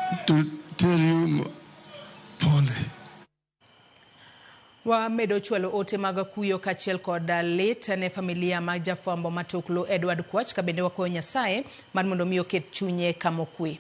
To tell you pole. Wamedo chwalo ote mag kuyo kaachiel kod lit ne familia mag jafwambo matuklu Edward Kwach, ka bende wakwayo Nyasaye mar mondo mi oket chunye kamokwe.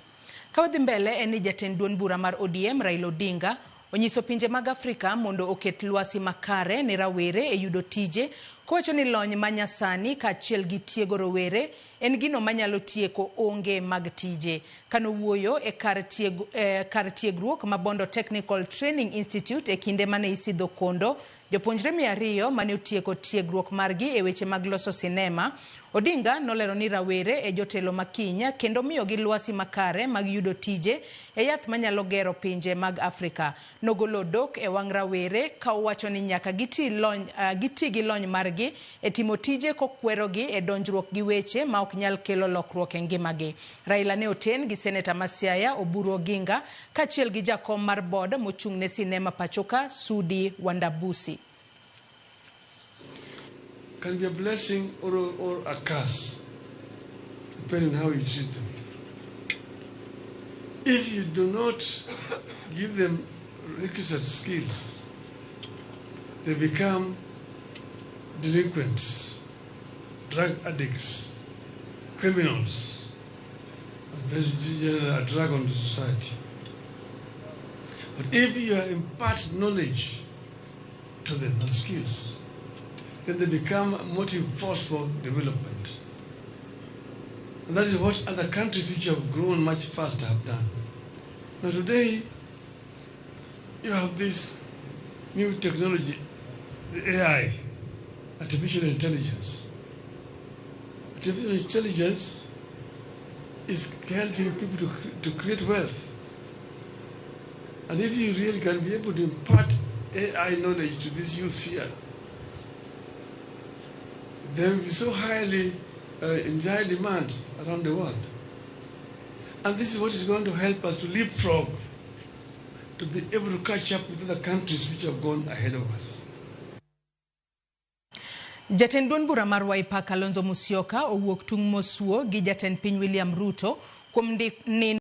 Ka wadhi mbele en ni jatend duond bura mar ODM Raila Odinga onyiso pinje mag Afrika mondo oket lwasi makare ne rawere e yudo tije, kowacho ni lony ma nyasani kaachiel gi tiego rowere en gino manyalo tieko onge mag tije. Kanowuoyo e kar, tieg, eh, kar tiegruok ma Bondo Technical Training Institute e kinde mane isidho kondo jopuonjre 200 mane otieko tiegruok margi e weche mag loso sinema, Odinga nolero ni rawere e jotelo makiny kendo miyogi lwasi makare mag yudo tije e yath manyalo gero pinje mag Afrika. Nogolo odok e wang' rawere ka owacho ni nyaka giti, lony, giti gi lony margi e timo tije kokwerogi e donjruok gi weche ma ok nyal kelo lokruok e ngimagi. Raila ne oten gi seneta ma Siaya Oburu Oginga kaachiel gi jakom mar board mochung' ne sinema pachoka Sudi Wandabusi. Can be a blessing or a curse, depending on how you treat them. If you do not give them requisite skills, they become delinquents, drug addicts, criminals, and generally a drag on the society. But if you impart knowledge to them and skills, then they become a motive force for development. And that is what other countries which have grown much faster have done. Now today, you have this new technology, the AI, artificial intelligence. Artificial intelligence is helping people to create wealth. And if you really can be able to impart AI knowledge to this youth here, they will be so highly in high demand around the world. And this is what is going to help us to leapfrog, to be able to catch up with other countries which have gone ahead of us. Jatend duond bura mar Wiper Kalonzo Musyoka owuok tung' mosuo gi jatend piny William Ruto kuom nindo.